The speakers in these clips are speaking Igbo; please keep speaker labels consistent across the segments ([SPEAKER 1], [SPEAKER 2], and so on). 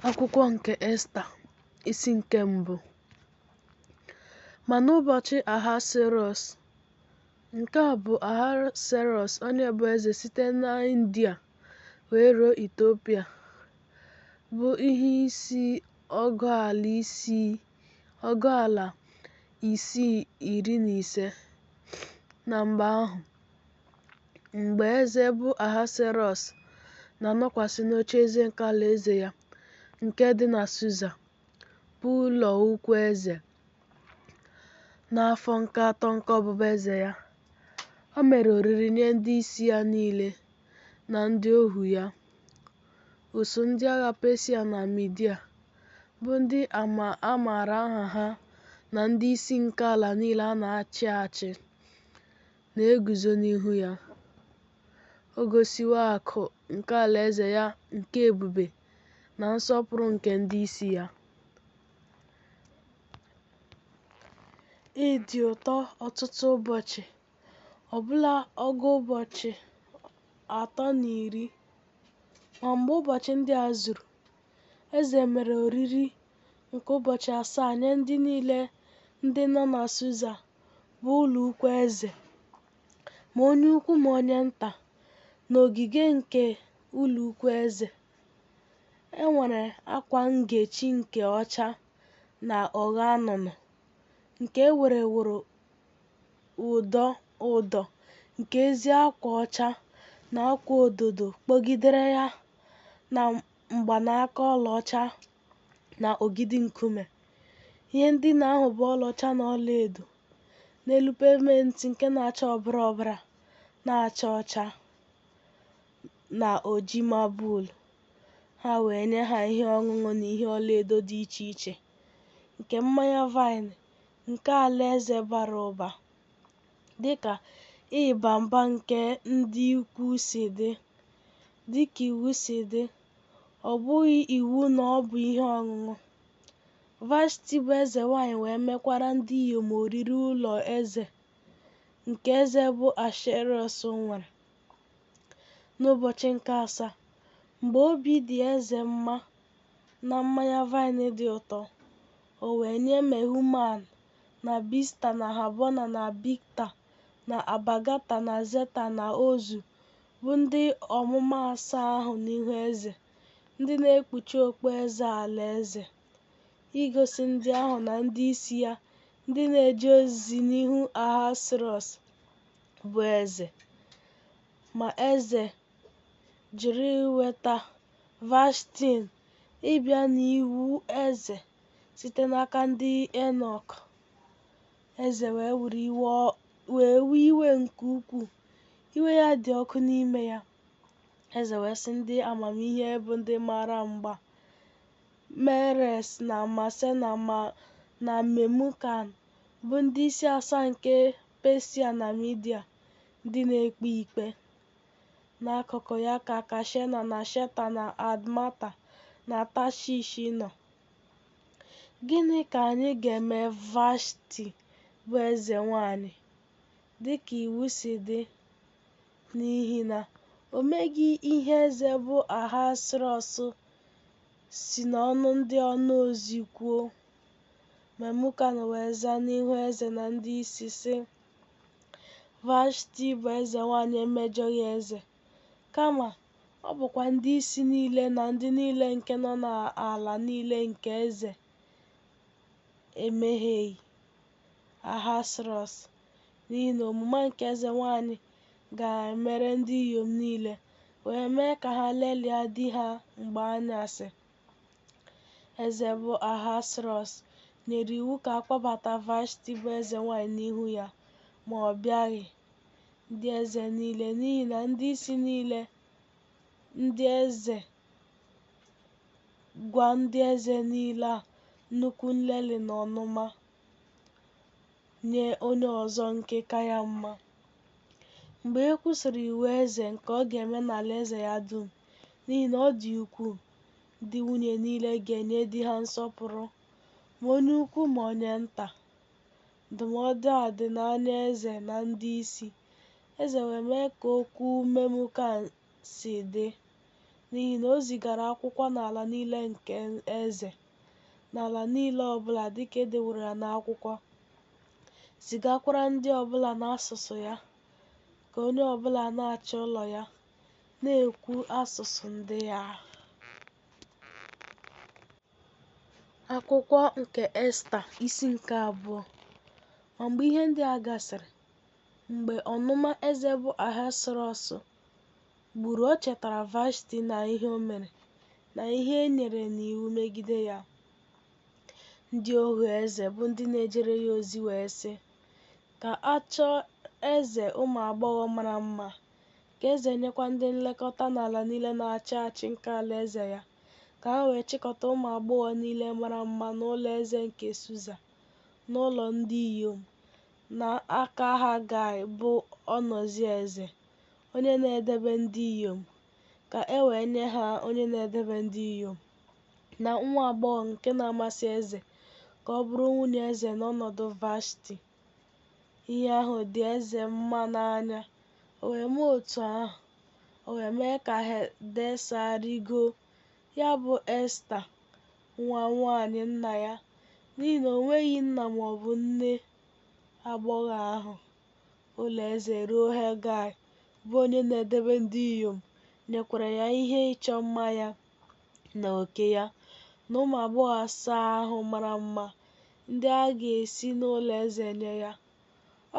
[SPEAKER 1] Akwụkwọ nke Esta, isi nke mbụ. Ma n'ụbọchị Ahasuerọs, nke a bụ Ahasuerọs onye bụ eze site n'India wee ruo Etiopia, bụ ihe isi ọgụ ala isii iri na ise, na mgbe ahụ, mgbe eze bụ Ahasuerọs na-anọkwasị n'ocheeze nke alaeze ya nke dị na Susa, bụ ụlọ ukwu eze, n'afọ nke atọ nke ọbụbụeze ya, o mere oriri nye ndị isi ya niile na ndị ohu ya, usuu ndị agha Pesia na Midia, bụ ndị a maara aha ha na ndị isi nke ala niile a na-achị achị, na-eguzo n'ihu ya. O gosiwo akụ nke alaeze ya nke ebube na nsọpụrụ nke ndị isi ya. Ịdị ụtọ ọtụtụ ụbọchị, ọbụla ọgụ ụbọchị atọ na iri. Ma mgbe ụbọchị ndị a zuru, eze mere oriri nke ụbọchị asaa nye ndị niile ndị nọ na Susa, bụ ụlọ ukwu eze, ma onye ukwu ma onye nta, n'ogige nke ụlọ ukwu eze. E nwere akwa ngechi nke ọcha na ogho anụnụ, nke e wereworo ụdọ ụdọ nke ezi akwa ọcha na akwa ododo kpọgidere ya na mgbanaka ọlaọcha na ogidi nkume. Ihe ndina ahụ bụ ọlaọcha na ọlaedo, n'elu pavement nke na-acha ọbara ọbara, na-acha ọcha na oji mabụl. Ha wee nye ha ihe ọṅụṅụ na ihe ọlaedo dị iche iche nke mmanya vaịn nke alaeze bara ụba, dịka ịba mba nke ndị ukwu si dị, dịka iwu si dị, ọ bụghị iwu na ọ bụ ihe ọṅụṅụ. Vashti bụ eze nwanyị wee mekwara ndị inyom oriri ụlọ eze nke eze bụ Ahasuerọs nwere. N'ụbọchị nke asaa, mgbe obi dị eze mma na mmanya vaịn dị ụtọ, o wee nye Mehuman na Bista na Habona na Bigta na Abagata na Zeta na Ozu, bụ ndị ọmụma asaa ahụ n'ihu eze, ndị na-ekpuchi okpueze alaeze, igosi ndị ahụ na ndị isi ya ndị na-eje ozi n'ihu Ahasuerọs bụ eze. Ma eze jụrụ iweta Vashti ịbịa n'iwu eze site n'aka ndị eunuch. Eze wee wee iwe nke ukwuu, iwe ya dị ọkụ n'ime ya. Eze wee sị ndị amamihe bụ ndị maara mgba, Meres na Masena na Memukan, bụ ndị isi asaa nke Pesia na Midia, ndị na-ekpe ikpe. N'akụkụ ya ka Kashena na Sheta na Admata na Tashish nọ. Gịnị ka anyị ga-eme Vashti bụ eze nwanyị, dịka iwu si dị, n'ihi na o meghị ihe eze bụ Ahasuerọs si n'ọnụ ndị ọnaozi kwuo? Memukan wee zaa n'ihu eze na ndị isi, sị, Vashti bụ eze nwanyị emejọghị eze, kama ọ bụkwa ndị isi niile na ndị niile nke nọ n'ala niile nke eze emehieghị Ahasuerọs, n'ihi na omume nke eze nwanyị ga-emere ndị inyom niile, wee mee ka ha lelia di ha mgbe anyasị. Eze bụ Ahasuerọs nyere iwu ka a kpọbata Vashti bụ eze nwanyị n'ihu ya, ma ọ bịaghị. Ndị eze niile, n'ihi na ndị isi niile ndị eze gwa ndị eze niile a nnukwu nlelị na ọnụma nye onye ọzọ nke ka ya mma. Mgbe e kwusịrị iwu eze nke ọ ga-eme n'alaeze ya dum, n'ihi na ọ dị ukwuu, ndị nwunye niile ga-enye di ha nsọpụrụ, ma onye ukwu ma onye nta. Ndụmọdụ a dị n'anya eze na ndị isi. Eze wee mee ka okwu Memukan si dị. N'ihi na o zigara akwụkwọ n'ala niile nke eze, n'ala niile ọbụla dịka e deworo ya n'akwụkwọ, zigakwara ndị ọbụla n'asụsụ ya, ka onye ọbụla na-achị ụlọ ya, na-ekwu asụsụ ndị ya. Akwụkwọ nke Esta isi nke abụọ. Ma mgbe ihe ndị a gasịrị, mgbe ọnụma eze bụ Ahasuerọs gburu, o chetara Vashti na ihe o mere, na ihe e nyere n'iwu megide ya. Ndị ohu eze bụ ndị na-ejere ya ozi wee sị, Ka a chọọ eze ụmụ agbọghọ mara mma, ka eze nyekwa ndị nlekọta n'ala niile na-achị achị nke alaeze ya, ka ha wee chịkọta ụmụ agbọghọ niile mara mma n'ụlọ eze nke Susa, n'ụlọ ndị inyom, n'aka Hegai bụ ọnozi eze, onye na-edebe ndị inyom, ka e wee nye ha onye na-edebe ndị inyom, na nwa agbọghọ nke na-amasị eze, ka ọ bụrụ nwunye eze n'ọnọdụ Vashti. Ihe ahụ dị eze mma n'anya, o wee mee otu ahụ. O wee mee ka Hadesa rịgoo, ya bụ Esta, nwa nwanyị nna ya, n'ihi na o nweghị nna ma ọ bụ nne agbọghọ ahụ. Ụlọ eze ruo Hegai, bụ onye na-edebe ndị inyom, nyekwara ya ihe ịchọ mma ya na oke ya, na ụmụ agbọghọ asaa ahụ mara mma, ndị a ga-esi n'ụlọ eze nye ya.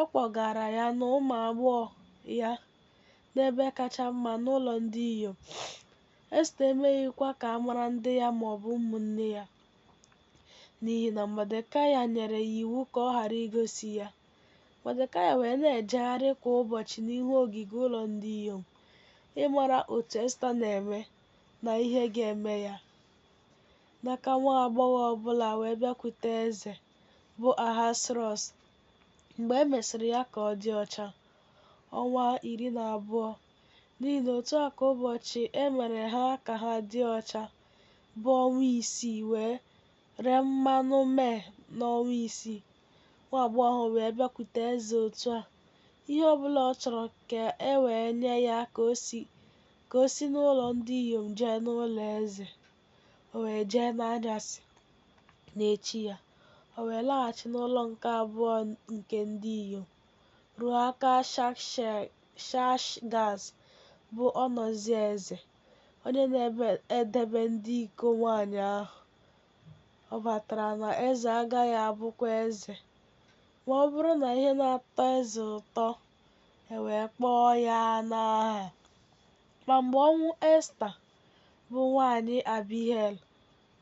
[SPEAKER 1] Ọ kpọgara ya na ụmụ agbọghọ ya n'ebe kacha mma n'ụlọ ndị inyom. Esta emeghịkwa ka a mara ndị ya ma ọ bụ ụmụnne ya, n'ihi na Mọdekaị nyere ya iwu ka ọ ghara igosi ya. Mọdekaị wee na-ejegharị kwa ụbọchị n'ihu ogige ụlọ ndị inyom, ịmara otu Esta na-eme na ihe ga-eme ya. N'aka nwa agbọghọ ọ bụla wee bịakwute eze, bụ Ahasuerọs, mgbe e mesịrị ya ka ọ dị ọcha, ọnwa 12, n'ihi na otu a ka ụbọchị e mere ha ka ha dị ọcha, bụ ọnwa isii, wee ree mmanụ mea n'ọnwa isii. Nwa agbọghọ ahụ wee bịakwute eze otu a, ihe ọ bụla ọ chọrọ ka e wee nye ya ka o si n'ụlọ ndị inyom jee n'ụlọ eze. O wee jee n'anyasị n'echi ya, o wee laghachi n'ụlọ nke abụọ nke ndị inyom, ruo aka Shashgaz, bụ ọnozi eze, onye na-edebe ndị iko nwanyị ahụ. Ọ batara na eze agaghị abụkwa eze, ma ọ bụrụ na ihe na-atọ eze ụtọ, e wee kpọọ ya n'aha. Ma mgbe ọnwụ Esta, bụ nwanyị Abihail,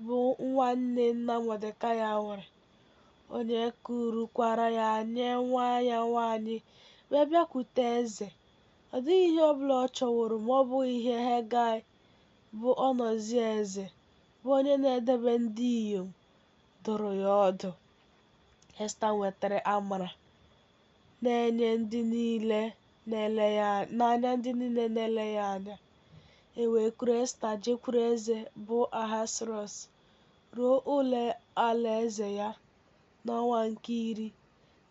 [SPEAKER 1] bụ nwanne nna Mọdekai nwụrụ, onye kurukwara ya nye nwa ya nwanyị, wee bịakwute eze, ọ dịghị ihe ọ bụla ọ chọworo ma ọ bụghị ihe Hegai, bụ ọnozi eze, bụ onye na-edebe ndị inyom, dụrụ ya ọdụ. Esta nwetara amara n'anya ndị niile na-ele ya anya. E wee kuru Esta jekwuru eze bụ Ahasuerọs ruo ụlọ alaeze ya n'ọnwa nke iri,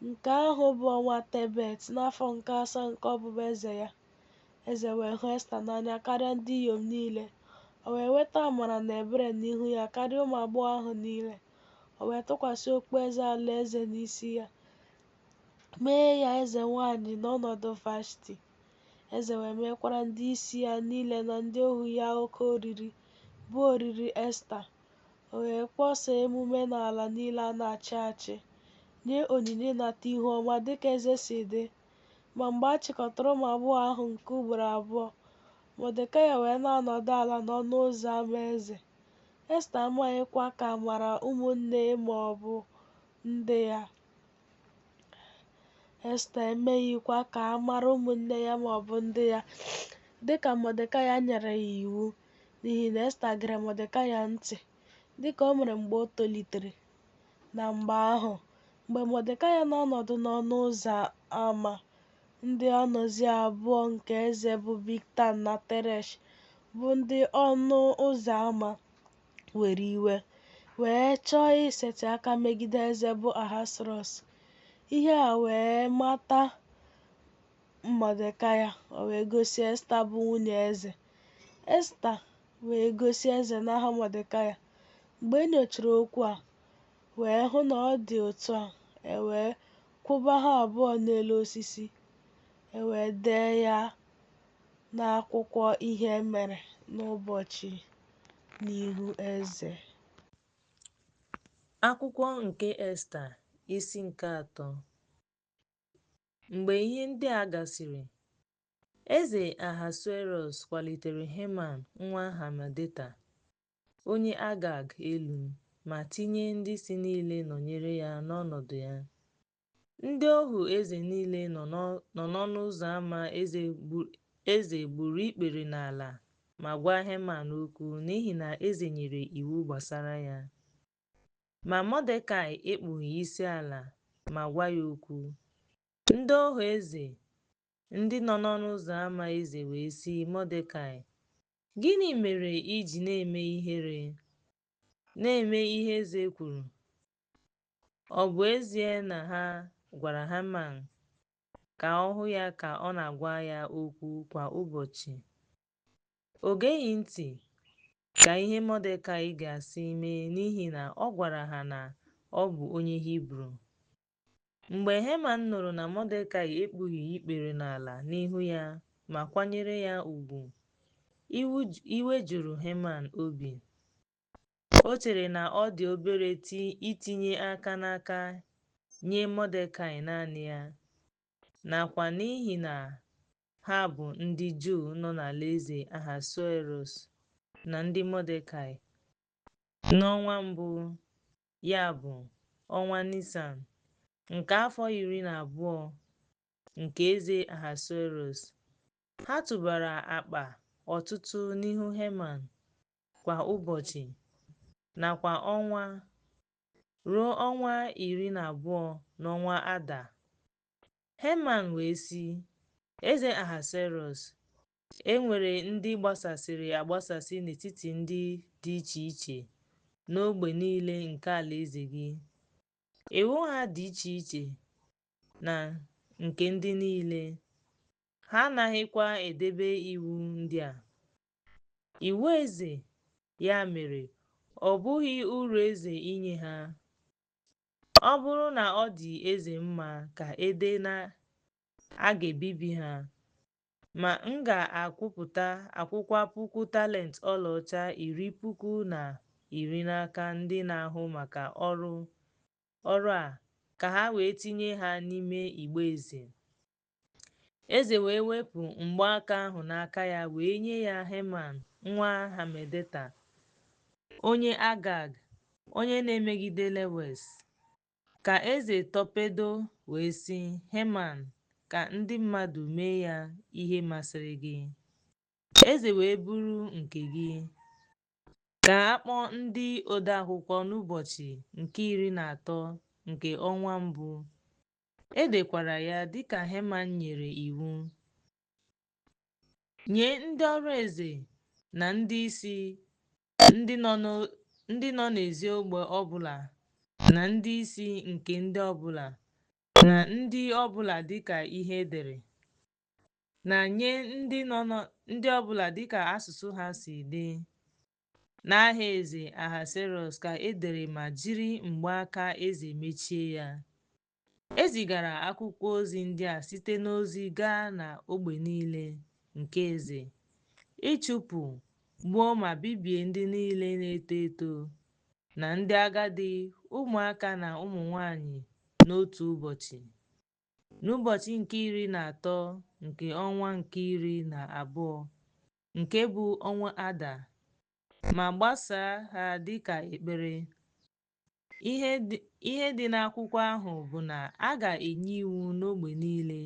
[SPEAKER 1] nke ahụ bụ ọnwa Tebet, n'afọ nke asaa nke ọbụbụeze ya. Eze wee hụ Esta n'anya karịa ndị inyom niile. O wee nweta amara na ebere n'ihu ya karịa ụmụ agbọghọ ahụ niile. O wee tụkwasị okpueze alaeze n'isi ya, mee ya eze nwanyị n'ọnọdụ Vashti. Eze wee mekwara ndị isi ya niile na ndị ohu ya oke oriri, bụ oriri Esta. O wee kpọsaa emume n'ala niile a na-achị achị, nye onyinye ịnata ihu ọma dịka eze si dị. Ma mgbe a chịkọtara ụmụ agbọghọ ahụ nke ugboro abụọ, Mọdekai wee na-anọdụ ala n'ọnụ ụzọ ámá eze. Esta amaghịkwa ka a mara ụmụnne ma ọ bụ ndị ya. Esta emeghịkwa ka a mara ụmụnne ya ma ọ bụ ndị ya, dịka Mọdekai nyere ya iwu, n'ihi na Esta gere Mọdekai ntị, dịka o mere mgbe o tolitere. Na mgbe ahụ, mgbe Mọdekai na-anọdụ n'ọnụ ụzọ ámá, ndị ọnozi abụọ nke eze bụ Bigtan na Teresh, bụ ndị ọnụ ụzọ ámá, were iwe, wee chọọ isetị aka megide eze bụ Ahasuerọs. Ihe a wee mata Mọdekai, o wee gosi Esta bụ nwunye eze. Esta wee gosi eze n'aha Mọdekai. Mgbe e nyochara okwu a, wee hụ na ọ dị otu a, e wee kwụba ha abụọ n'elu osisi, e wee dee ya n'akwụkwọ ihe e mere n'ụbọchị n'ihu eze.
[SPEAKER 2] Akwụkwọ nke Esta, isi nke atọ. Mgbe ihe ndị a gasịrị, eze Ahasuerọs kwalitere Heman nwa Hamedeta onye Agag elu ma tinye ndị isi niile nọnyeere ya n'ọnọdụ ya. Ndị ohu eze niile nọ n'ọnụ ụzọ ama eze gburu ikpere n'ala ma gwa Heman okwu n'ihi na eze nyere iwu gbasara ya. Ma Mọdekai ekpughị isi ala ma gwa ya okwu. Ndị ohu eze, ndị nọ n'ọnụ ụzọ ama eze wee sị Mọdekai, Gịnị mere i ji na-eme ihere, na-eme ihe eze kwuru? Ọ bụ ezie na ha gwara Heman ka ọ hụ ya ka ọ na-agwa ya okwu kwa ụbọchị, o geghị ntị ka ihe Mọdekai ga-asị mee n'ihi na ọ gwara ha na ọ bụ onye Hibru. Mgbe Heman nụrụ na Mọdekai ekpughị ikpere n'ala n'ihu ya ma kwanyere ya ugwu, iwe juru Heman obi. O chere na ọ dị obere itinye aka n'aka nye Mọdekai naanị ya, nakwa n'ihi na ha bụ ndị Juu nọ n'alaeze Ahasuerọs na ndị Mọdekai. N'ọnwa mbụ, ya bụ, ọnwa Nisan, nke afọ 12 nke eze Ahasuerọs, ha tụbara akpa ọtụtụ n'ihu Heman kwa ụbọchị na kwa ọnwa ruo ọnwa 12 n'ọnwa Ada. Heman wee sị eze Ahasuerọs, E nwere ndị gbasasịrị agbasasị n'etiti ndị dị iche iche n'ogbe niile nke alaeze gị. Iwu ha dị iche na nke ndị niile, ha anaghịkwa edebe iwu ndị a. Iwu eze, ya mere, ọ bụghị uru eze inye ha. Ọ bụrụ na ọ dị eze mma ka e dee na a ga-ebibi ha, ma m ga-akwụkwa puku talent ọlaọcha 10,010 n'aka ndị na-ahụ maka ọrụ a ka ha wee tinye ha n'ime igbe eze. Eze wee wepụ mgbaaka ahụ n'aka ya wee nye ya Heman nwa Hamedeta onye Agag, onye na-emegide Lewes. Ka eze tọpedo wee sị Heman ka ndị mmadụ mee ya ihe masịrị gị. Eze wee bụrụ nke gị. Ka a kpọọ ndị odeakwụkwọ n'ụbọchị nke 13 nke ọnwa mbụ. E dekwara ya dịka Heman nyere iwu. Nye ndị ọrụ eze na ndị isi ndị nọ n'ezi ogbe ọ bụla na ndị isi nke ndị ọ bụla na ndị ọ bụla dịka ihe e dere, na nye ndị ọ bụla dịka asụsụ ha si dị. N'aha eze Ahasuerọs ka e dere ma jiri mgbaaka eze mechie ya. E zigara akwụkwọ ozi ndị a site n'ozi gaa n'ogbe niile nke eze, ịchụpụ, gbuo ma bibie ndị niile na-eto eto na ndị agadi, ụmụaka na ụmụ nwanyị n'otu ụbọchị. N'ụbọchị nke 13 nke ọnwa nke 12, nke bụ ọnwa Ada, ma gbasaa ha dịka ekpere. Ihe dị n'akwụkwọ ahụ bụ na a ga-enye iwu n'ogbe niile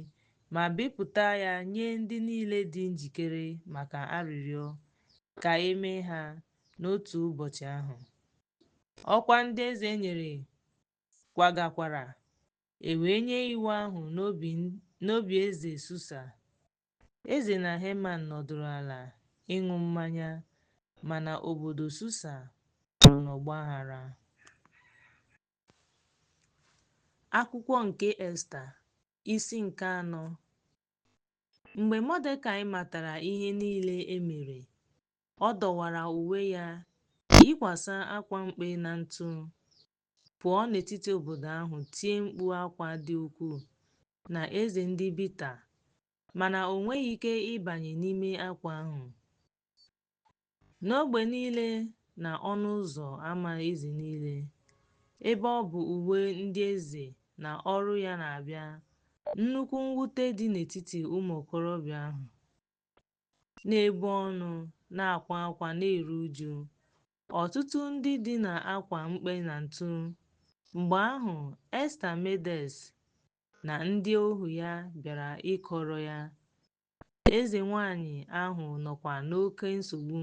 [SPEAKER 2] ma bipụta ya nye ndị niile dị njikere maka arịrịọ ka e mee ha n'otu ụbọchị ahụ. Ọkwa ndị eze nyere kwagakwara, e wee nye iwu ahụ n'obi eze Susa. Eze na Heman nọdụrụ ala ịṅụ mmanya, mana obodo Susa nọ n'ọgbaghara. Akwụkwọ nke Esta, isi nke anọ. Mgbe Mọdekai matara ihe niile e mere, Ọ dọwara uwe ya, yikwasị akwa mkpe na ntụ, pụọ n'etiti obodo ahụ tie mkpu akwa dị ukwuu na eze ndị Bita, mana o nweghị ike ịbanye n'ime akwa ahụ. N'ogbe niile na ọnụ ụzọ ámá eze niile, ebe ọ bụ uwe ndị eze na ọrụ ya na-abịa, nnukwu mwute dị n'etiti ụmụ okorobịa ahụ, na-ebu ọnụ, na-akwa akwa, na-eru uju. Ọtụtụ ndị dị na akwa mkpe na ntụ. Mgbe ahụ Esta Medes na ndị ohu ya bịara ịkọrọ ya. Eze nwanyị ahụ nọkwa n'oke nsogbu.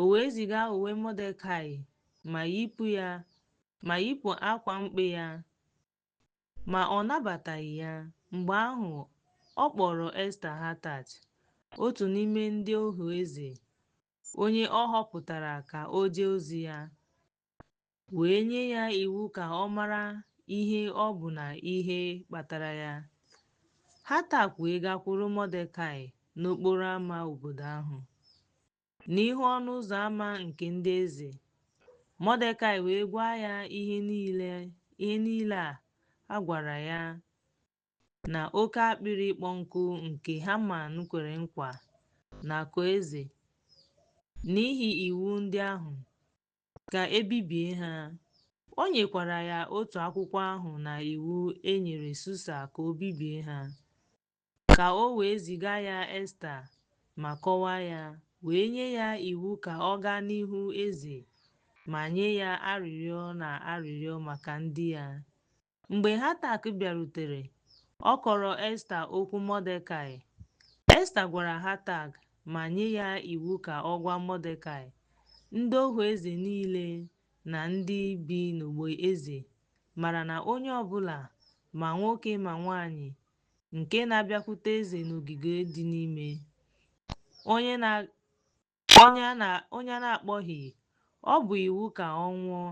[SPEAKER 2] O wee ziga uwe Mọdekai ma yipụ akwa mkpe ya, ma ọ nabataghị ya. Mgbe ahụ ọ kpọrọ Esta Hatach, otu n'ime ndị ohu eze, onye ọ họpụtara ka o jee ozi ya, wee nye ya iwu ka ọ mara ihe ọ bụ na ihe kpatara ya. Hatak wee gakwuru Mọdekai n'okporo ámá obodo ahụ, n'ihu ọnụ ụzọ ámá nke ndị eze. Mọdekai wee gwa ya ihe niile a gwara ya na oke akpịrị ịkpọ nkụ nke Haman kwere nkwa na akụ eze n'ihi iwu ndị ahụ, ka e bibie ha. O nyekwara ya otu akwụkwọ ahụ na iwu e nyere Susa ka o bibie ha, ka o wee ziga ya Esta ma kọwaa ya, wee nye ya iwu ka ọ gaa n'ihu eze ma nye ya arịrịọ na arịrịọ maka ndị ya. Mgbe Hatak bịarutere, ọ kọrọ Esta okwu Mọdekai. Esta gwara Hatak ma nye ya iwu ka ọ gwa Mọdekai, ndị ohu eze niile na ndị bi n'ogbe eze mara na onye ọbụla, ma nwoke ma nwanyị, nke na-abịakwute eze n'ogige dị n'ime, onye a na-akpọghị, ọ bụ iwu ka ọ nwụọ,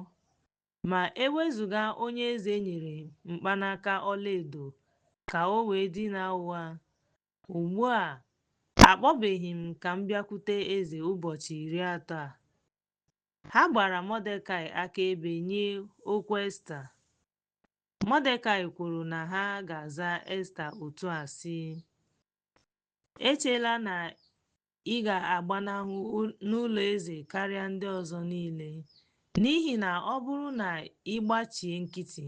[SPEAKER 2] ma e wezụga onye eze nyere mkpanaka ọlaedo ka o wee dinaa ụgha. Ugbu a, akpọbeghị m ka m bịakwute eze ụbọchị 30 a. Ha gbara Mọdekai akaebe nye okwu Esta. Mọdekai kwuru na ha ga-aza Esta otu a sị, Echela na ị ga-agbanahụ n'ụlọ eze karịa ndị ọzọ niile, n'ihi na ọ bụrụ na ị gbachie nkịtị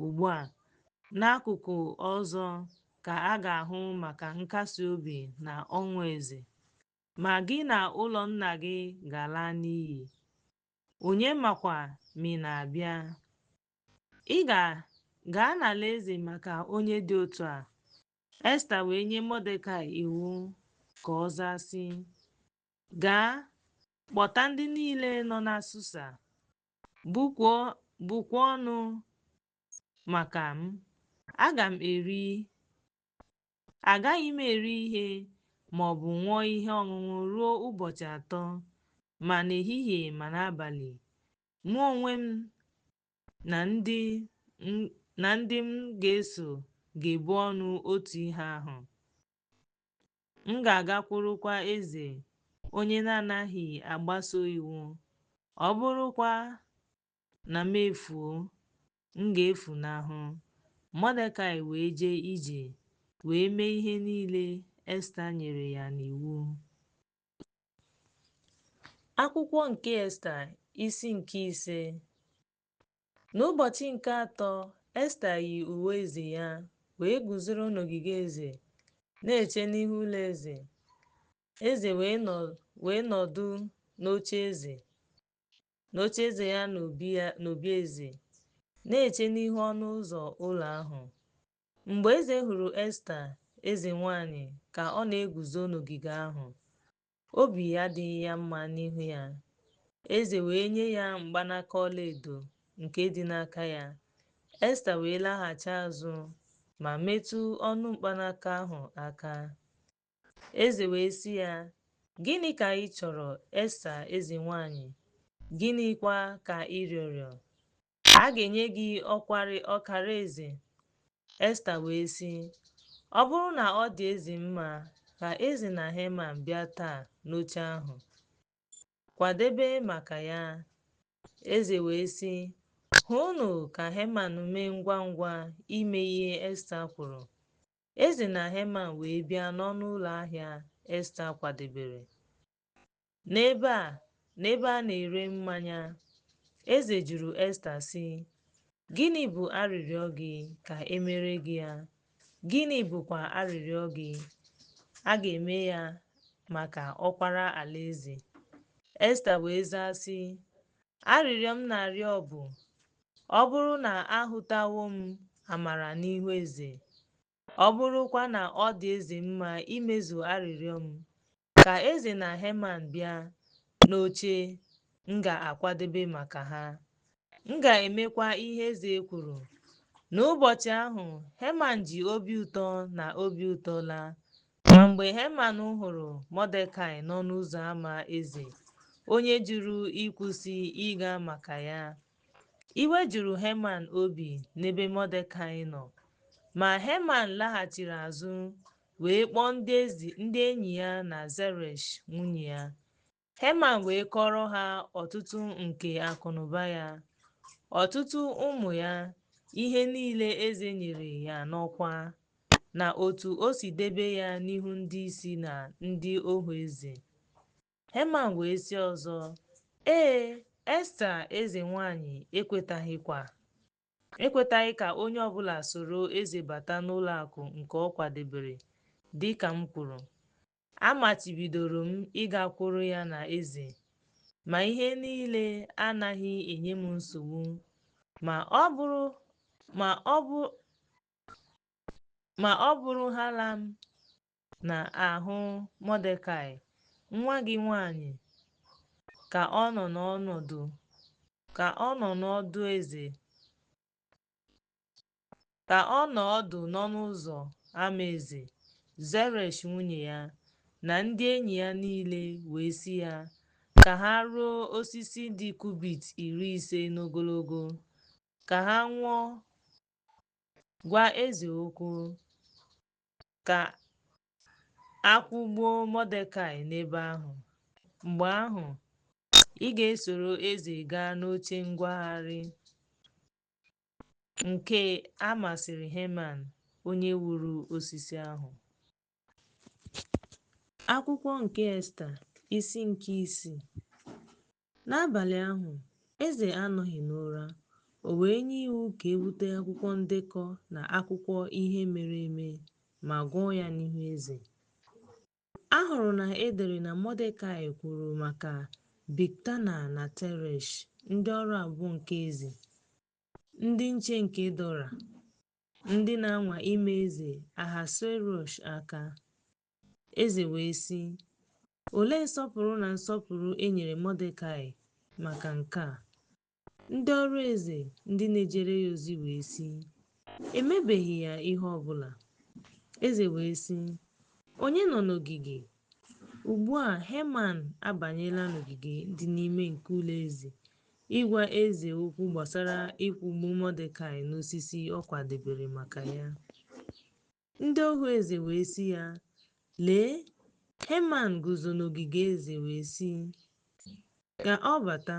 [SPEAKER 2] ugbu a, n'akụkụ ọzọ ka a ga-ahụ maka nkasi obi na ọṅụ eze, ma gị na ụlọ nna gị ga-ala n'iyi. Onye makwa ma ị na-abịa? Ị gaa n'alaeze maka onye dị otu a. Esta wee nye Mọdekai iwu ka ọ zaa sị, Gaa, kpọta ndị niile nọ na Susa, bụkwa ọnụ maka m. Agaghị m eri ihe ma ọ bụ ṅụọ ihe ọṅụṅụ ruo ụbọchị 3, ma n'ehihie ma n'abalị. Mụ onwe m na ndị m ga-eso ga-ebu ọnụ otu ihe ahụ. M ga-agakwurukwa eze, onye na-anaghị agbaso iwu. Ọ bụrụkwa na m efuo, m ga-efunahụ. Mọdekai wee jee ije, wee mee ihe niile Esta nyere ya n'iwu. Akwụkwọ nke Esta, isi nke 5. N'ụbọchị nke 3, Esta yi uwe eze ya, wee guzoro n'ogige eze, na-eche n'ihu ụlọ eze. Eze wee nọdụ n'ocheeze ya n'obi eze, na-eche n'ihu ọnụ ụzọ ụlọ ahụ. Mgbe eze hụrụ Esta, eze nwanyị, ka ọ na-eguzo n'ogige ahụ, obi adịghị ya mma n'ihu ya. Eze wee nye ya mkpanaka ọlaedo nke dị n'aka ya. Esta wee laghachi azụ ma metụ ọnụ mkpanaka ahụ aka. Eze wee sị ya, Gịnị ka ị chọrọ, Esta eze nwanyị? Gịnịkwa ka ị rịọrọ? A ga-enye gị ọkara eze. Esta wee sị, Ọ bụrụ na ọ dị eze mma, ka eze na Heman bịa taa n'oche ahụ. Kwadebe maka ya. Eze wee sị, Hụnụ ka Heman mee ngwa ngwa ime ihe Esta kwuru. Eze na Heman wee bịa n'ọnụ ụlọ ahịa Esta kwadebere, n'ebe a na-ere mmanya. Eze jụrụ Esta, sị, Gịnị bụ arịrịọ gị ka e meere gị ya? Gịnị bụkwa arịrịọ gị? A ga-eme ya maka ọkwara alaeze. Esta wee zaa, sị, Arịrịọ m na-arịọ bụ, ọ bụrụ na ahụtawo m amara n'ihu eze, ọ bụrụkwa na ọ dị eze mma imezu arịrịọ m, ka eze na Heman bịa n'oche m ga-akwadebe maka ha. M ga-emekwa ihe eze kwuru. N'ụbọchị ahụ, Heman ji obi ụtọ na obi ụtọ laa. Ma mgbe Heman hụrụ Mọdekai n'ọnụ ụzọ ámá eze, onye jụrụ ịkwụsị ịga maka ya, iwe juru Heman obi n'ebe Mọdekai nọ. Ma Heman laghachiri azụ wee kpọọ ndị enyi ya na Zeresh nwunye ya. Heman wee kọọrọ ha ọtụtụ nke akụnụba ya, ọtụtụ ụmụ ya, ihe niile eze nyere ya n'ọkwa, na otu o si debe ya n'ihu ndị isi na ndị ohu eze. Heman wee sị ọzọ, Ee, Esta eze nwanyị ekwetaghị ka onye ọbụla soro eze bata n'ụlọ akụ nke ọ kwadebere, dị ka m kwuru. A machibidoro m ịgakwuru ya na eze, ma ihe niile anaghị enye m nsogbu, ma ọ bụrụhaala m na-ahụ Mọdekai, nwa gị nwanyị, ka ọ nọ ọdụ n'ọnụ ụzọ ámá eze. Zeresh nwunye ya, na ndị enyi ya niile wee sị ya ka ha rụọ osisi dị kubit 50 n'ogologo, ka ha nwụọ gwa eze okwu, ka a kwụgbuo Mọdekai n'ebe ahụ. Mgbe ahụ, ị ga-esoro eze gaa n'oche ngagharị. Nke a masịrị Heman, onye wuru osisi ahụ. Akwụkwọ nke Esta, isi nke isii. N'abalị ahụ, eze anọghị n'ụra, o wee nye iwu ka e bute akwụkwọ ndekọ na akwụkwọ ihe mere eme ma gụọ ya n'ihu eze. A hụrụ na e dere na Mọdekai kwuru maka Bigtana na Teresh, ndị ọrụ abụọ nke eze, ndị nche nke dọrọ, ndị na-anwa ime eze Ahasuerọs aka. Eze wee sị, Olee nsọpụrụ na nsọpụrụ e nyere Mọdekai maka nke a? Ndị ọrụ eze ndị na-ejere ya ozi wee sị, E mebeghị ya ihe ọ bụla. Eze wee sị, Onye nọ n'ogige? Ugbu a Heman abanyela n'ogige dị n'ime nke ụlọ eze ịgwa eze okwu gbasara ịkwụgbu Mọdekai n'osisi ọ kwadebere maka ya. Ndị ohu eze wee sị ya, Lee, Heman guzo n'ogige eze wee sị, Ka ọ bata.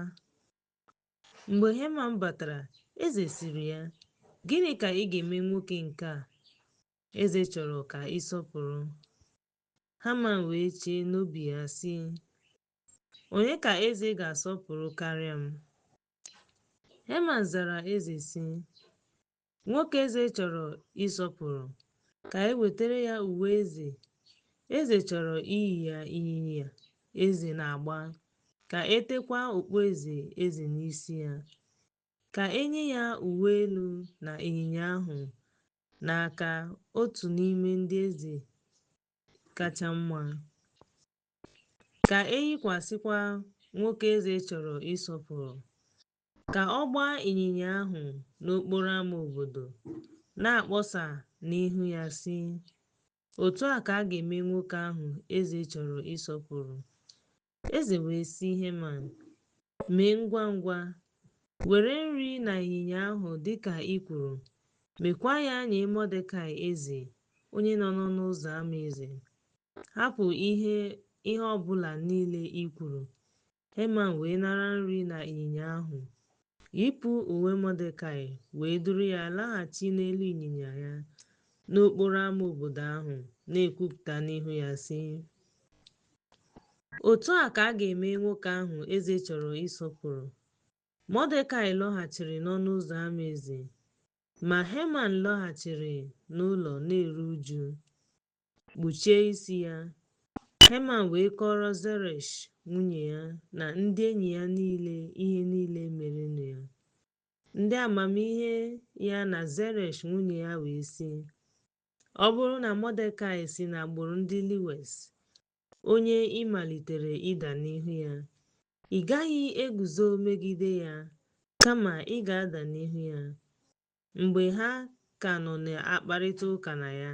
[SPEAKER 2] Mgbe Heman batara, eze sịrị ya, Gịnị ka ị ga-eme nwoke nke a eze chọrọ ka ị sọpụrụ? Haman wee chee n'obi ya sị, Onye ka eze ga-asọpụrụ karịa m? Heman zara eze sị, Nwoke eze chọrọ ịsọpụrụ, ka e wetara ya uwe eze. Eze chọrọ iyi ya ịnyịnya eze na-agba, ka e teekwa okpueze eze n'isi ya. Ka e nye ya uwe elu na ịnyịnya ahụ n'aka otu n'ime ndị eze kacha mma. Ka e yikwasịkwa nwoke eze chọrọ ịsọpụrụ, ka ọ gbaa ịnyịnya ahụ n'okporo ama obodo, na-akpọsa n'ihu ya sị, Otu a ka a ga-eme nwoke ahụ eze chọrọ ịsọpụrụ. Eze wee sị Heman, Mee ngwa ngwa, were nri na ịnyịnya ahụ dị ka i kwuru, meekwa ya nye Mọdekai eze, onye nọ n'ọnụ ụzọ ama eze. Hapụ ihe ọ bụla niile i kwuru. Heman wee nara nri na ịnyịnya ahụ, yipụ uwe Mọdekaị wee duru ya laghachi n'elu ịnyịnya ya n'okporo ama obodo ahụ, na-ekwupụta n'ihu ya, sị, Otu a ka a ga-eme nwoke ahụ eze chọrọ ịsọpụrụ. Mọdekaị lọghachiri n'ọnụ ụzọ ama eze, ma Heman lọghachiri n'ụlọ na-eru uju, kpuchie isi ya. Heman wee kọọrọ Zeresh nwunye ya na ndị enyi ya niile ihe niile merenụ ya. Ndị amamihe ya na Zeresh nwunye ya wee sị, Ọ bụrụ na Mọdekaị si n'agbụrụ ndị Lewis, onye ị malitere ịda n'ihu ya, ị gaghị eguzo megide ya, kama ị ga-ada n'ihu ya. Mgbe ha ka nọ na-akparịta ụka na ya,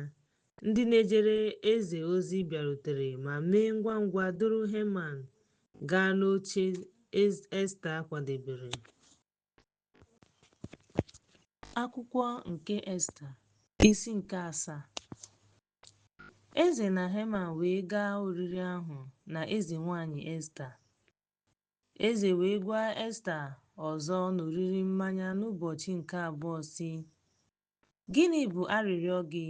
[SPEAKER 2] ndị na-ejere eze ozi bịarutere ma mee ngwa ngwa duru Heman gaa n'oche Esta kwadebere. Akwụkwọ nke Esta, isi nke asaa. Eze na Heman wee gaa oriri ahụ na eze nwanyị Esta. Eze wee gwa Esta ọzọ n'oriri mmanya n'ụbọchị nke abụọ, sị, Gịnị bụ arịrịọ gị,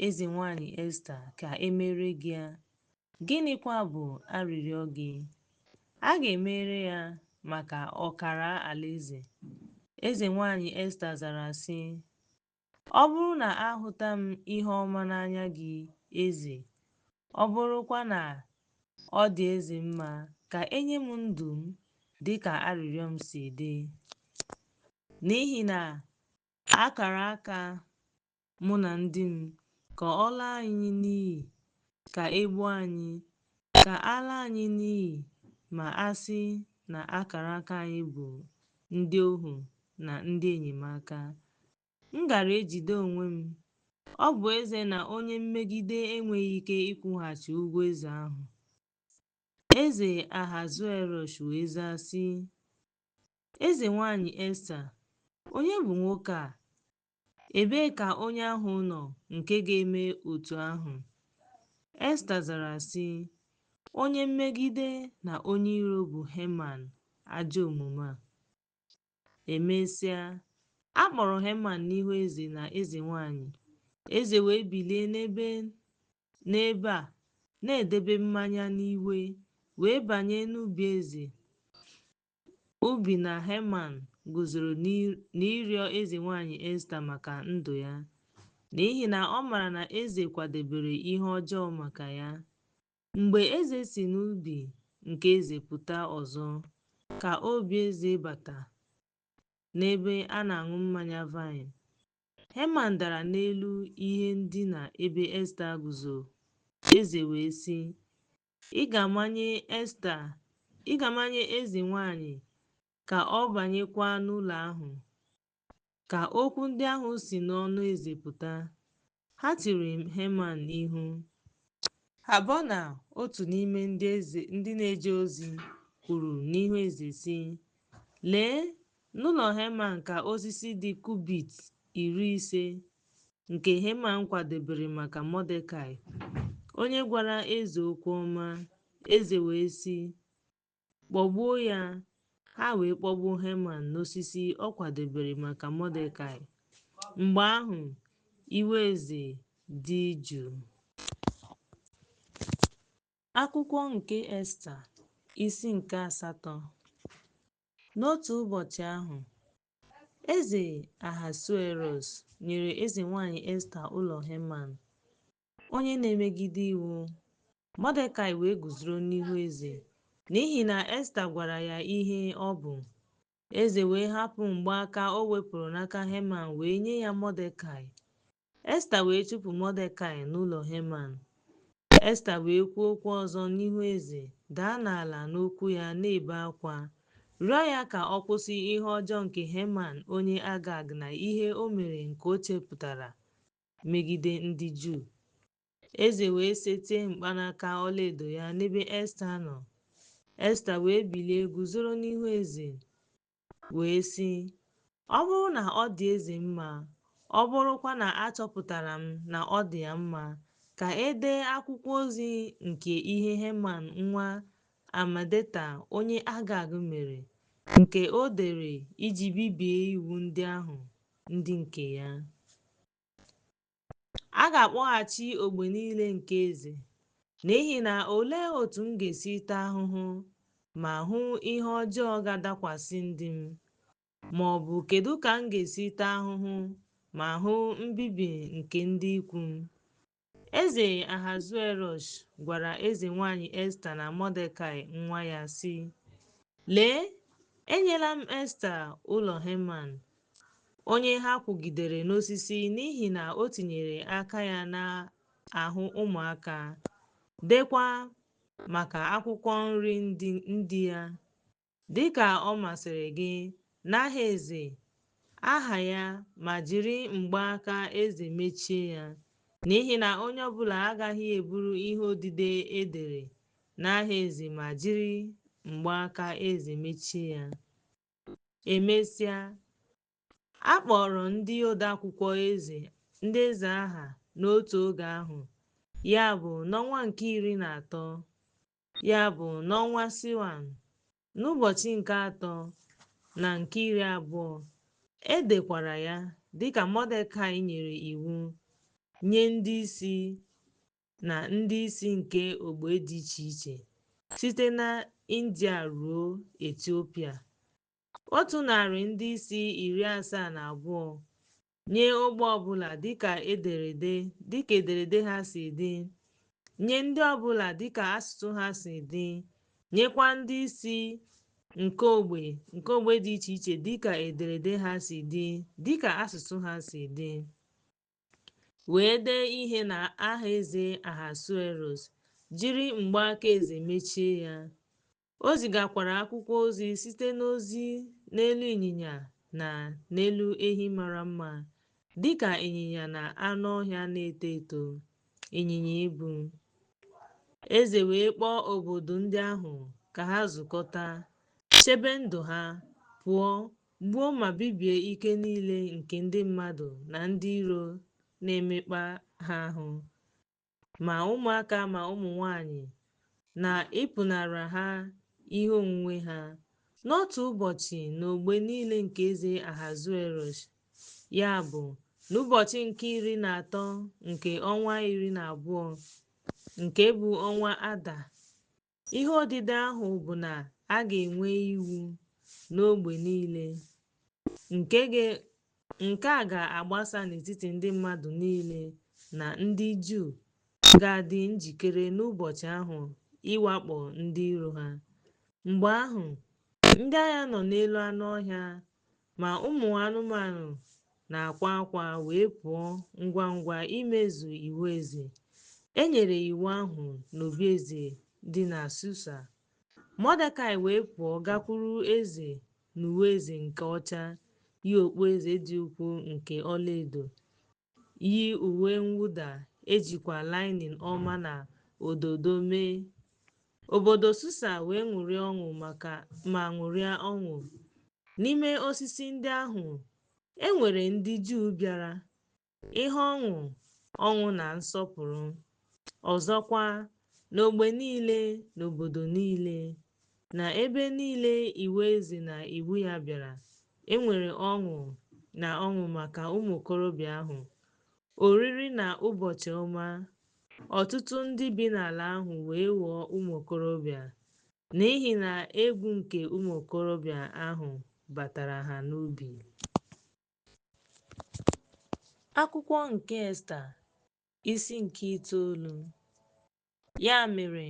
[SPEAKER 2] eze nwanyị Esta, ka e mere gị ya? Gịnịkwa bụ arịrịọ gị? A ga-emere ya maka ọkara alaeze. Eze nwanyị Esta zara, sị, Ọ bụrụ na a hụta m ihe ọma n'anya gị, eze, ọ bụrụkwa na ọ dị eze mma, ka e nye m ndụ m dị ka arịrịọ m si dị. N'ihi na a kara aka mụ na ndị m ka ọ laa anyị n'iyi, ka e gbuo anyị, ka a laa anyị n'iyi ma a sị na akara aka anyị bụ ndị ohu na ndị enyemaka. M gaara ejide onwe m. Ọ bụ ezie na onye mmegide enweghị ike ịkwụghachi ụgwọ eze ahụ. Eze Ahasuerọs wee zaa, sị, Eze nwanyị Esta, onye bụ nwoke a? Ebee ka onye ahụ nọ nke ga-eme otu ahụ? Esta zara, sị, Onye mmegide na onye iro bụ Heman ajọ omume a. E mesịa, a kpọrọ Heman n'ihu eze na eze nwanyị. Eze wee bilie n'ebe a na-edebe mmanya n'iwe, wee banye n'ubi eze, ubi na Heman guzoro n'ịrịọ eze nwanyị Esta maka ndụ ya, n'ihi na ọ maara na eze kwadebere ihe ọjọọ maka ya. Mgbe eze si n'ubi nke eze pụta ọzọ, ka obi eze bata n'ebe a na-aṅụ mmanya vaịn, Heman dara n'elu ihe ndina ebe Esta guzo. Eze wee sị, Ị ga-amanye eze nwanyị ka ọ banyekwa n'ụlọ ahụ. Ka okwu ndị ahụ si n'ọnụ eze pụta, ha tiri Heman ihu. Habona, otu n'ime ndị na-eje ozi, kwuru n'ihu eze, sị, Lee, n'ụlọ Heman ka osisi dị kubit 50 nke Heman kwadebere maka Mọdekai, onye gwara eze okwu ọma. Eze wee sị, Kpọgbuo ya. Ha wee kpọgbuo Heman n'osisi ọ kwadebere maka Mọdekai. Mgbe ahụ, iwe eze dị jụụ. Akwụkwọ nke Esta, isi nke asatọ. N'otu ụbọchị ahụ, eze Ahasuerọs nyere eze nwanyị Esta ụlọ Heman, onye na-emegide iwu. Mọdekai wee guzoro n'ihu eze, n'ihi na Esta gwara ya ihe ọ bụ. Eze wee hapụ mgbaaka o wepụrụ n'aka Heman wee nye ya Mọdekai. Esta wee chụpụ Mọdekai n'ụlọ Heman. Esta wee kwuo okwu ọzọ n'ihu eze, daa n'ala n'okwu ya na-ebe akwa, rịọ ya ka ọ kwụsị ihe ọjọọ nke Heman onye Agag na ihe o mere nke o chepụtara megide ndị Juu. Eze wee setie mkpanaka ọlaedo ya n'ebe Esta nọ. Esta wee bilie guzoro n'ihu eze, wee sị, Ọ bụrụ na ọ dị eze mma, ọ bụrụkwa na achọpụtara m na ọ dị ya mma, ka e dee akwụkwọ ozi nke ihe Heman nwa Hamedata onye Agag mere, nke o dere iji bibie iwu ndị ahụ ndị nke ya. A ga-akpọghachi ogbe niile nke eze, n'ihi na olee otu m ga-esi taa ahụhụ ma hụ ihe ọjọọ ga-adakwasị ndị m? Ma ọ bụ kedu ka m ga-esi taa ahụhụ ma hụ mbibi nke ndị ikwu m? Eze Ahasuerọs gwara eze nwanyị Esta na Mọdekaị nwa ya, sị, Lee, enyela m Esta ụlọ Heman, onye ha kwụgidere n'osisi n'ihi na o tinyere aka ya n'ahụ ụmụaka, deekwa maka akwụkwọ nri ndị ya, dị ka ọ masịrị gị, n'aha eze, aha ya, ma jiri mgbaaka eze mechie ya, n'ihi na onye ọbụla agaghị eburu ihe odide e dere n'aha eze ma jiri mgbaaka eze mechie ya. Emesịa, a kpọrọ ndị odeakwụkwọ eze ndị eze aha n'otu oge ahụ, ya bụ n'ọnwa nke 13, ya bụ n'ọnwa Siwan, n'ụbọchị nke atọ na nke 20, e dekwara ya dịka Mọdekai nyere iwu nye ndị isi na ndị isi nke ogbe dị iche iche, site na India ruo Etiopia, 172 ndị isi nye ogbe ọbụla dịka ederede ha si dị, nye ndị ọbụla dịka asụsụ ha si dị, nyekwa ndị isi nke ogbe dị iche iche dịka ederede ha si dị, dịka asụsụ ha si dị, wee dee ihe na aha eze Ahasuerọs, jiri mgbaaka eze mechie ya. O zigakwara akwụkwọ ozi site n'ozi n'elu ịnyịnya na n'elu ehi mara mma, dịka ịnyịnya na anụ ọhịa na-eto eto, ịnyịnya ibu. Eze wee kpọọ obodo ndị ahụ ka ha zukọta, chebe ndụ ha, pụọ, gbuo ma bibie ike niile nke ndị mmadụ na ndị iro na-emekpa ha ahụ, ma ụmụaka ma ụmụ nwanyị, na ịpụnara ha ihe onwunwe ha, n'otu ụbọchị n'ogbe niile nke eze Ahasuerọs, ya bụ, n'ụbọchị nke 13 nke ọnwa 12, nke bụ ọnwa Ada. Ihe odide ahụ bụ na a ga-enwe iwu n'ogbe niile, nke a ga-agbasa n'etiti ndị mmadụ niile na ndị Juu ga-adị njikere n'ụbọchị ahụ ịwakpo ndị iro ha. Mgbe ahụ, ndị agha nọ n'elu anụ ọhịa, ma ụmụ anụmanụ na-akwa akwa wee pụọ ngwa ngwa imezu iwu eze. E nyere iwu ahụ n'obi eze dị na Susa. Mọdekai wee pụọ gakwuru eze n'uwe eze nke ọcha, yi okpueze dị ukwuu nke ọlaedo, yi uwe mwụda ejikwa linin ọma na ododo mee. Obodo Susa wee ṅụrịa ọṅụ ma ṅụrịa ọṅụ. N'ime osisi ndị ahụ, e nwere ndị Juu bịara, ihe ọṅụ, ọṅụ na nsọpụrụ. Ọzọkwa, n'ogbe niile, n'obodo niile, na ebe niile iwu eze na iwu ya bịara, e nwere ọṅụ na ọṅụ maka ụmụ okorobịa ahụ, oriri na ụbọchị ọma. Ọtụtụ ndị bi n'ala ahụ wee ghọọ ụmụ okorobịa, n'ihi na egwu nke ụmụ okorobịa ahụ batara ha n'obi. Akwụkwọ nke Esta, isi nke itoolu. Ya mere,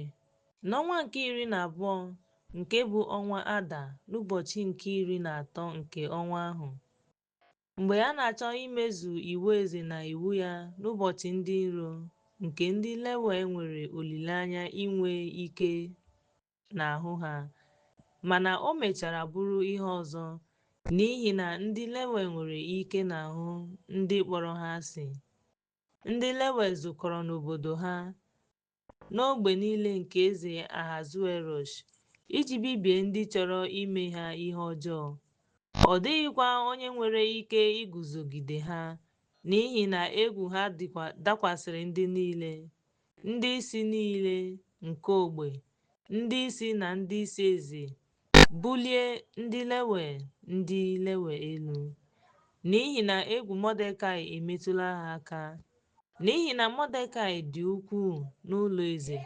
[SPEAKER 2] n'ọnwa nke 12, nke bụ ọnwa Ada, n'ụbọchị nke 13 nke ọnwa ahụ, mgbe a na-achọ imezu iwu eze na iwu ya n'ụbọchị ndị iro nke ndị Lewi nwere olileanya inwe ike n'ahụ ha, mana o mechara bụrụ ihe ọzọ, n'ihi na ndị Lewi nwere ike n'ahụ ndị kpọrọ ha asị. Ndị Lewi zukọrọ n'obodo ha, n'ogbe niile nke eze Ahasuerọs, iji bibie ndị chọrọ ime ha ihe ọjọọ. Ọ dịghịkwa onye nwere ike iguzogide ha, n'ihi na egwu ha dakwasịrị ndị niile, ndị isi niile nke ogbe. Ndị isi na ndị isi eze bulie ndị Lewi elu, n'ihi na egwu Mọdekai emetụla ha aka, n'ihi na Mọdekai dị ukwuu n'ụlọ eze,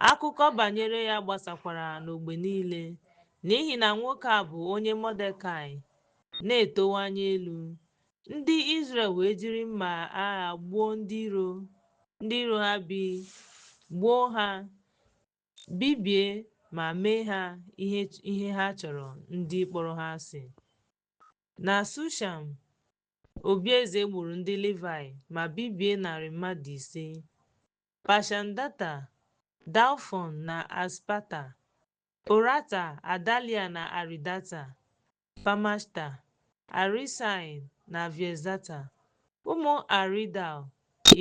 [SPEAKER 2] akụkọ banyere ya gbasakwara n'ogbe niile, n'ihi na nwoke a bụ onye Mọdekai na-etowanye elu. Ndị Izrel wee jiri mma agha gbuo ndị iro ha gbuo ha, bibie ma mee ha ihe ha chọrọ ndị kpọrọ ha asị. Na Shushan, obi eze gburu ndị Livaị ma bibie narị mmadụ 5. Pashandata, Dalfon na Aspata, Porata, Adalia na Aridata, Pamashta, Arisai na Vaizata, ụmụ Aridal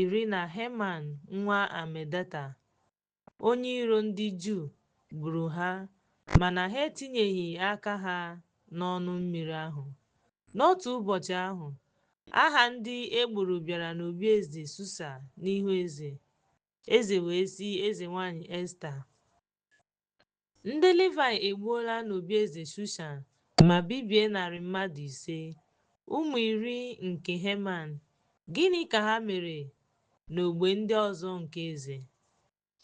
[SPEAKER 2] iri na Heman nwa Hamedata, onye iro ndị Juu, gburu ha, mana ha etinyeghị aka ha n'ọnụ mmiri ahụ. N'otu ụbọchị ahụ, aha ndị e gburu bịara n'obi eze Susa n'ihu eze. Eze wee sị eze nwaanyị Esta, Ndị Livaị egbuola n'obi eze Shushan ma bibie narị mmadụ 5, ụmụ iri nke Heman. Gịnị ka ha mere n'ogbe ndị ọzọ nke eze?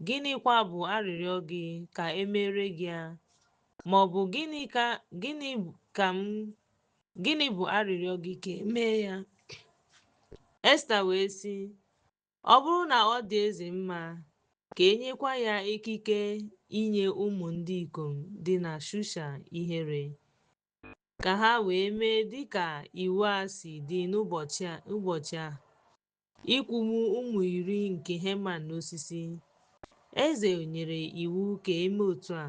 [SPEAKER 2] Gịnịkwa bụ arịrịọ gị ka e meere gị ya? Ma ọ bụ gịnị bụ arịrịọ gị ka e mee ya? Esta wee sị, Ọ bụrụ na ọ dị eze mma, ka e nyekwa ya ikike inye ụmụ ndị ikom dị na Shushan ihere, ka ha wee mee dị ka iwu a si dị n'ụbọchị a, ịkwụgbu ụmụ iri nke Heman n'osisi. Eze nyere iwu ka e mee otu a.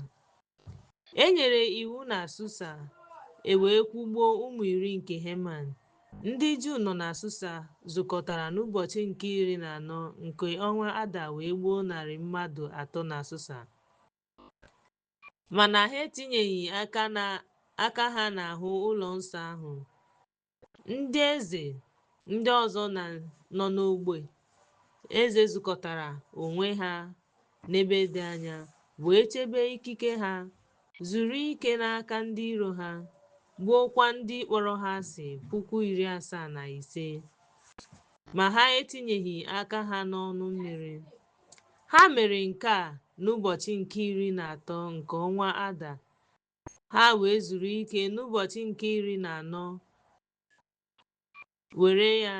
[SPEAKER 2] E nyere iwu na Susa, e wee kwụgbuo ụmụ iri nke Heman. Ndị Juu nọ na Susa zukọtara n'ụbọchị nke 14 nke ọnwa Ada wee gbuo narị mmadụ 3 na Susa. Mana ha etinyeghị aka ha n'ahụ ụlọ nsọ ahụ. Ndị eze ndị ọzọ nọ n'ogbe eze zukọtara onwe ha n'ebe dị anya, wee chebe ikike ha, zuru ike n'aka ndị iro ha, gbuokwa ndị kpọrọ ha asị 75,000, ma ha etinyeghị aka ha n'ọnụ mmiri. Ha mere nke a n'ụbọchị nke 13 nke ọnwa Ada, ha wee zuru ike n'ụbọchị nke 14, were ya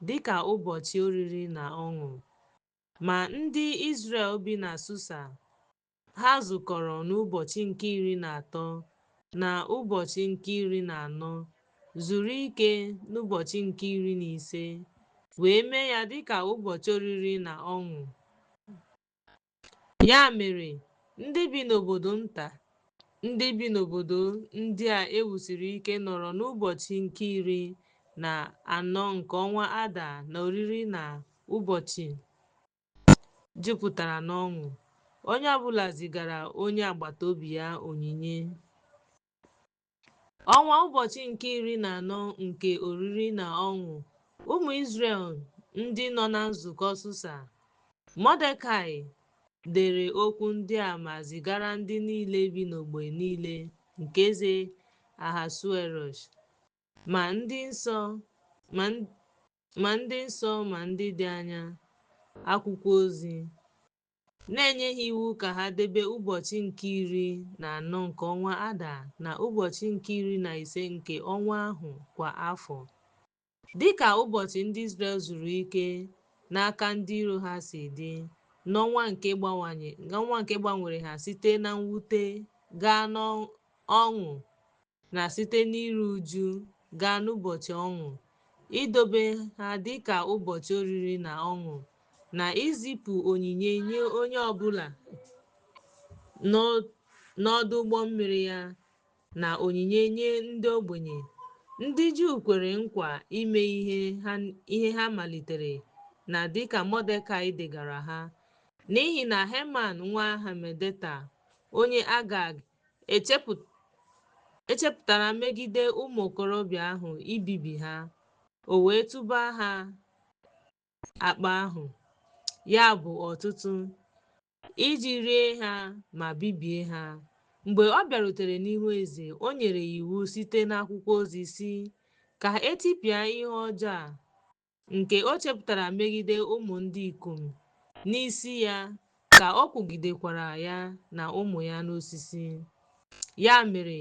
[SPEAKER 2] dị ka ụbọchị oriri na ọṅụ. Ma ndị Izrel bi na Susa, ha zukọrọ n'ụbọchị nke 13 na ụbọchị nke 14, zuru ike n'ụbọchị nke 15, wee mee ya dị ka ụbọchị oriri na ọṅụ. Ya mere, ndị bi n'obodo nta ndị bi n'obodo ndị a e wusiri ike nọrọ n'ụbọchị nke 14 nke ọnwa Ada na oriri na ụbọchị jupụtara n'ọṅụ, onye ọ bụla zigara onye agbata obi ya onyinye. Ọnwa ụbọchị nke 14 nke oriri na ọṅụ ụmụ Izrel ndị nọ na nzukọ Susa. Mọdekai dere okwu ndị a ma zigara ndị niile bi n'ogbe niile nke eze Ahasuerọs, ma ndị nso ma ndị dị anya, akwụkwọ ozi, na-enye ha iwu ka ha debe ụbọchị nke 14 nke ọnwa Ada na ụbọchị nke 15 nke ọnwa ahụ kwa afọ, dị ka ụbọchị ndị Izrel zuru ike n'aka ndị iro ha si dị, n'ọnwa nke gbanwere ha site na mwute gaa n'ọṅụ na site n'iru uju gaa n'ụbọchị ọṅụ, idobe ha dị ka ụbọchị oriri na ọṅụ, na izipu onyinye nye onye ọ bụla n'ọdụ ụgbọ mmiri ya, na onyinye nye ndị ogbenye. Ndị Juu kwere nkwa ime ihe ha malitere na dịka Mọdekai degara ha, n'ihi na Heman nwa Hamedeta onye Agag echepụtara megide ụmụ okorobịa ahụ ibibi ha, o wee tụba ha akpa ahụ, ya bụ ọtụtụ. Iji rie ha ma bibie ha. Mgbe ọ bịarutere n'ihu eze, o nyere iwu site n'akwụkwọ ozi, sị, Ka e tipịa ihe ọjọọ a nke o chepụtara megide ụmụ ndị ikom n'isi ya, ka ọ kwụgidekwara ya na ụmụ ya n'osisi. Ya mere,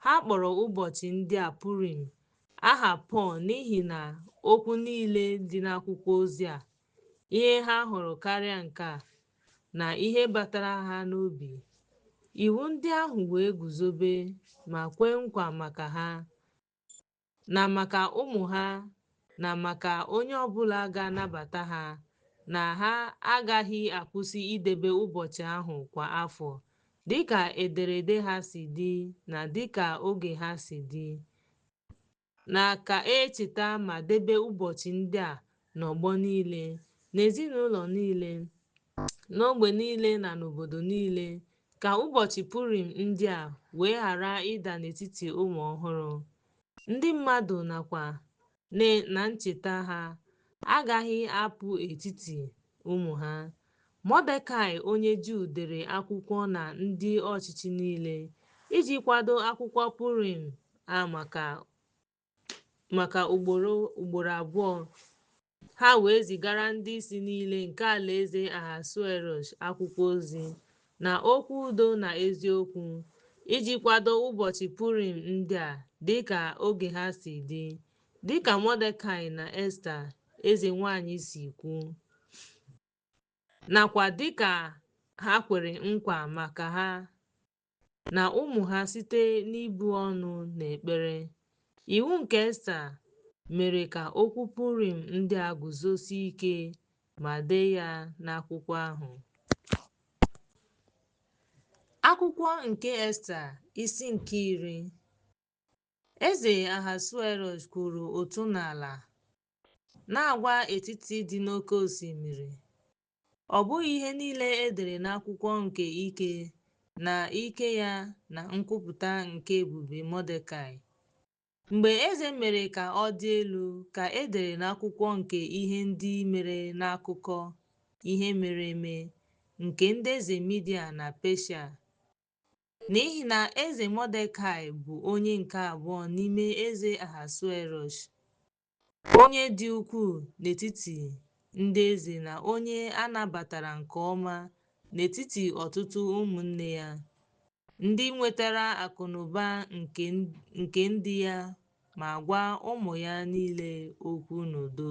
[SPEAKER 2] ha kpọrọ ụbọchị ndị a Purim, aha Pur n'ihi na okwu niile dị n'akwụkwọ ozi a, ihe ha hụrụ karịa nke a, na ihe batara ha n'obi. Iwu ndị ahụ wee guzobe ma kwe nkwa maka ha, na maka ụmụ ha, na maka onye ọ bụla ga-anabata ha, na ha agaghị akwụsị idebe ụbọchị ahụ kwa afọ, dịka ederede ha si dị na dịka oge ha si dị, na ka e cheta ma debe ụbọchị ndị a n'ọgbọ niile, n'ezinụlọ niile, n'ogbe niile na n'obodo niile, ka ụbọchị Purim ndị a wee ghara ịda n'etiti ụmụ ọhụrụ ndị mmadụ nakwa na ncheta ha agaghị apụ etiti ụmụ ha. Mọdekai onye Juu dere akwụkwọ na ndị ọchịchị niile iji kwado akwụkwọ Purim a maka ugboro ugboro abụọ. Ha wee zigara ndị isi niile nke alaeze Ahasuerọs akwụkwọ ozi na okwu udo na eziokwu, iji kwado ụbọchị Purim ndị a dị ka oge ha si dị, dị ka Mọdekai na Esta eze nwanyị si kwu, nakwa dị ka ha kwere nkwa maka ha na ụmụ ha site n'ibu ọnụ na ekpere. Iwu nke Esta mere ka okwu Purim ndị a guzosie ike ma dee ya n'akwụkwọ ahụ. Akwụkwọ nke Esta, isi nke iri. Eze Ahasuerọs kwụrụ ụtụ n'ala n'agwa etiti dị n'oke osimiri. Ọ bụghị ihe niile e dere n'akwụkwọ nke ike na ike ya na nkwupụta nke ebube Mọdekai. Mgbe eze mere ka ọ dị elu ka e dere n'akwụkwọ nke ihe ndị mere n'akụkọ ihe mere eme nke ndị eze Midia na Peshia. N'ihi na eze Mọdekai bụ onye nke abụọ n'ime eze Ahasuerọs, onye dị ukwuu n'etiti ndị eze na onye a nabatara nke ọma n'etiti ọtụtụ ụmụnne ya, ndị nwetara akụnụba nke ndị ya ma gwa ụmụ ya niile okwu n'udo.